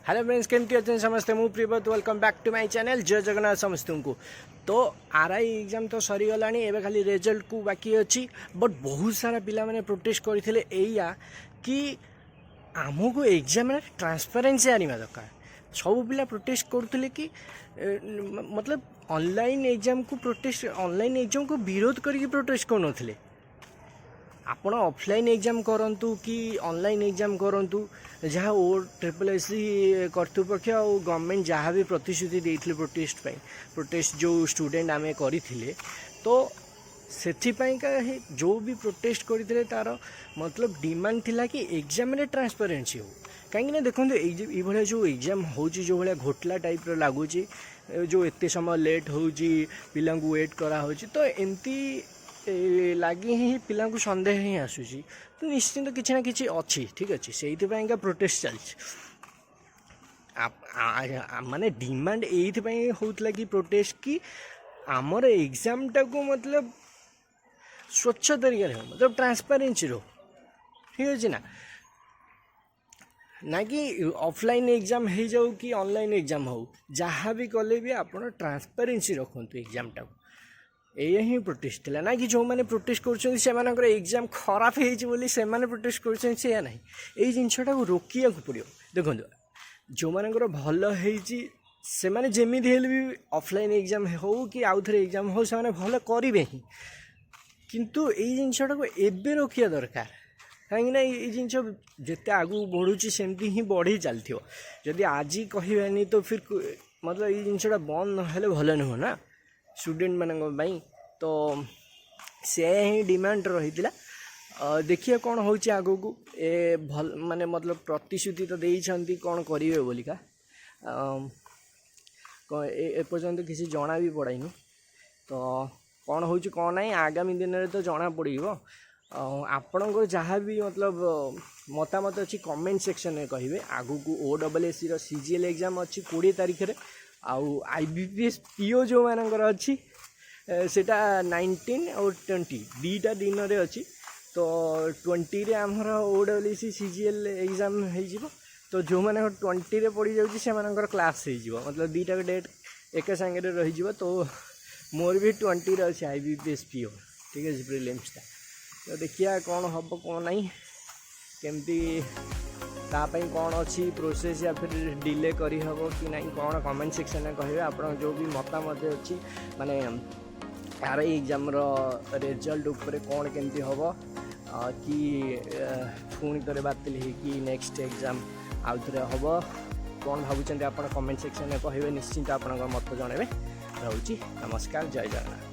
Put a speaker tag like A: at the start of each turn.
A: Hello friends, କେମିତି ଅଛନ୍ତି ସମସ୍ତେ? ମୁଁ Priyabrata, welcome back to my channel. ଜୟ ଜଗନ୍ନାଥ ସମସ୍ତଙ୍କୁ। ତ ଆର୍ I exam ତ ସରିଗଲାଣି, ଏବେ ଖାଲି ରେଜଲ୍ଟକୁ ବାକି ଅଛି। ବଟ୍ ବହୁତ ସାରା ପିଲାମାନେ ପ୍ରୋଟେଷ୍ଟ କରିଥିଲେ ଏଇଆ କି ଆମକୁ ଏକ୍ଜାମ୍ରେ ଟ୍ରାନ୍ସପାରେନ୍ସି ଆଣିବା ଦରକାର। ସବୁ ପିଲା ପ୍ରୋଟେଷ୍ଟ କରୁଥିଲେ କି ମତଲବ ଅନଲାଇନ୍ ଏକ୍ଜାମ୍କୁ ପ୍ରୋଟେଷ୍ଟ, ଅନଲାଇନ୍ ଏକ୍ଜାମ୍କୁ ବିରୋଧ କରିକି ପ୍ରୋଟେଷ୍ଟ କରୁନଥିଲେ। ଆପଣ ଅଫଲାଇନ୍ ଏକ୍ଜାମ୍ କରନ୍ତୁ କି ଅନଲାଇନ୍ ଏକ୍ଜାମ୍ କରନ୍ତୁ, ଯାହା ଓ ଟ୍ରିପଲ୍ ଏସ୍ ସି କର୍ତ୍ତୃପକ୍ଷ ଆଉ ଗଭର୍ଣ୍ଣମେଣ୍ଟ ଯାହା ବି ପ୍ରତିଶ୍ରୁତି ଦେଇଥିଲେ ପ୍ରୋଟେଷ୍ଟ ପାଇଁ, ପ୍ରୋଟେଷ୍ଟ ଯେଉଁ ଷ୍ଟୁଡ଼େଣ୍ଟ ଆମେ କରିଥିଲେ, ତ ସେଥିପାଇଁକା ହିଁ ଯେଉଁ ବି ପ୍ରୋଟେଷ୍ଟ କରିଥିଲେ, ତା'ର ମତଲବ ଡିମାଣ୍ଡ ଥିଲା କି ଏକ୍ଜାମ୍ରେ ଟ୍ରାନ୍ସପାରେନ୍ସି ହଉ। କାହିଁକିନା ଦେଖନ୍ତୁ, ଏଇ ଯେଉଁ ଏଇଭଳିଆ ଯେଉଁ ଏକ୍ଜାମ୍ ହେଉଛି, ଯେଉଁ ଭଳିଆ ଘୋଟଲା ଟାଇପ୍ର ଲାଗୁଛି, ଯେଉଁ ଏତେ ସମୟ ଲେଟ୍ ହେଉଛି, ପିଲାଙ୍କୁ ୱେଟ୍ କରାହେଉଛି, ତ ଏମିତି ଲାଗି ହିଁ ପିଲାଙ୍କୁ ସନ୍ଦେହ ହିଁ ଆସୁଛି। ତ ନିଶ୍ଚିନ୍ତ କିଛି ନା କିଛି ଅଛି, ଠିକ୍ ଅଛି? ସେଇଥିପାଇଁକା ପ୍ରୋଟେଷ୍ଟ ଚାଲିଛି। ମାନେ ଡିମାଣ୍ଡ ଏଇଥିପାଇଁ ହେଉଥିଲା କି ପ୍ରୋଟେଷ୍ଟ କି ଆମର ଏକ୍ଜାମ୍ଟାକୁ ମତଲବ ସ୍ୱଚ୍ଛ ତରିକାରେ ହଉ, ମତଲବ ଟ୍ରାନ୍ସପାରେନ୍ସି ରହୁ, ଠିକ୍ ଅଛି ନା? ନା କି ଅଫଲାଇନ୍ ଏକ୍ଜାମ୍ ହେଇଯାଉ କି ଅନଲାଇନ୍ ଏକ୍ଜାମ୍ ହଉ, ଯାହା ବି କଲେ ବି ଆପଣ ଟ୍ରାନ୍ସପାରେନ୍ସି ରଖନ୍ତୁ ଏକ୍ଜାମ୍ଟାକୁ। ଏଇଆ ହିଁ ପ୍ରୋଟେଷ୍ଟ ଥିଲା। ନା କି ଯେଉଁମାନେ ପ୍ରୋଟେଷ୍ଟ କରୁଛନ୍ତି, ସେମାନଙ୍କର ଏକ୍ଜାମ୍ ଖରାପ ହେଇଛି ବୋଲି ସେମାନେ ପ୍ରୋଟେଷ୍ଟ କରୁଛନ୍ତି, ସେଇଆ ନାହିଁ। ଏଇ ଜିନିଷଟାକୁ ରୋକିବାକୁ ପଡ଼ିବ। ଦେଖନ୍ତୁ, ଯେଉଁମାନଙ୍କର ଭଲ ହେଇଛି, ସେମାନେ ଯେମିତି ହେଲେ ବି ଅଫଲାଇନ୍ ଏକ୍ଜାମ୍ ହଉ କି ଆଉ ଥରେ ଏକ୍ଜାମ୍ ହଉ, ସେମାନେ ଭଲ କରିବେ ହିଁ। କିନ୍ତୁ ଏଇ ଜିନିଷଟାକୁ ଏବେ ରୋକିବା ଦରକାର, କାହିଁକିନା ଏଇ ଜିନିଷ ଯେତେ ଆଗକୁ ବଢ଼ୁଛି, ସେମିତି ହିଁ ବଢ଼ି ଚାଲିଥିବ। ଯଦି ଆଜି କହିବାନି ତ ଫିର୍ ମତଲବ ଏଇ ଜିନିଷଟା ବନ୍ଦ ନହେଲେ ଭଲ ନୁହଁ ନା ଷ୍ଟୁଡ଼େଣ୍ଟମାନଙ୍କ ପାଇଁ। ତ ସେ ହିଁ ଡିମାଣ୍ଡ ରହିଥିଲା। ଦେଖିବା କ'ଣ ହେଉଛି ଆଗକୁ। ଏ ଭଲ ମାନେ ମତଲବ ପ୍ରତିଶ୍ରୁତି ତ ଦେଇଛନ୍ତି କ'ଣ କରିବେ ବୋଲିକା, କ'ଣ ଏପର୍ଯ୍ୟନ୍ତ କିଛି ଜଣା ବି ପଡ଼ାଇନି। ତ କ'ଣ ହେଉଛି, କ'ଣ ନାହିଁ, ଆଗାମୀ ଦିନରେ ତ ଜଣା ପଡ଼ିବ। ଆଉ ଆପଣଙ୍କର ଯାହା ବି ମତଲବ ମତାମତ ଅଛି, କମେଣ୍ଟ ସେକ୍ସନରେ କହିବେ। ଆଗକୁ ଓ ଡବଲ୍ ଏସ୍ ସିର ସି ଜି ଏଲ୍ ଏକ୍ଜାମ୍ ଅଛି 20 ତାରିଖରେ, ଆଉ I B P S P O ଯେଉଁମାନଙ୍କର ଅଛି, ସେଇଟା 19 ଆଉ 20 ଦୁଇଟା ଦିନରେ ଅଛି। ତ 20ରେ ଆମର ଓ double S C C G L exam ହେଇଯିବ। ତ ଯେଉଁମାନଙ୍କର 20ରେ ପଡ଼ିଯାଉଛି, ସେମାନଙ୍କର କ୍ଲାସ୍ ହେଇଯିବ, ମତଲବ ଦୁଇଟା ଡେଟ୍ ଏକା ସାଙ୍ଗରେ ରହିଯିବ। ତ ମୋର ବି 20ରେ ଅଛି I B P S P O, ଠିକ୍ ଅଛି, ପ୍ରିଲିମ୍ସଟା। ତ ଦେଖିବା କ'ଣ ହେବ, କ'ଣ ନାହିଁ, କେମିତି, ତା ପାଇଁ କ'ଣ ଅଛି ପ୍ରୋସେସ୍, ୟା ଫିର୍ ଡିଲେ କରିହେବ କି ନାହିଁ, କ'ଣ, କମେଣ୍ଟ ସେକ୍ସନରେ କହିବେ। ଆପଣଙ୍କ ଯେଉଁ ବି ମତାମତ ଅଛି, ମାନେ ଆର୍ I ଏକ୍ଜାମ୍ର ରେଜଲ୍ଟ ଉପରେ କ'ଣ କେମିତି ହେବ କି ପୁଣି ଥରେ ବାତିଲ ହେଇକି ନେକ୍ସଟ ଏକ୍ଜାମ୍ ଆଉ ଥରେ ହେବ, କ'ଣ ଭାବୁଛନ୍ତି ଆପଣ କମେଣ୍ଟ ସେକ୍ସନରେ କହିବେ। ନିଶ୍ଚିନ୍ତ ଆପଣଙ୍କ ମତ ଜଣାଇବେ। ରହୁଛି, ନମସ୍କାର, ଜୟ ଜଗନ୍ନାଥ।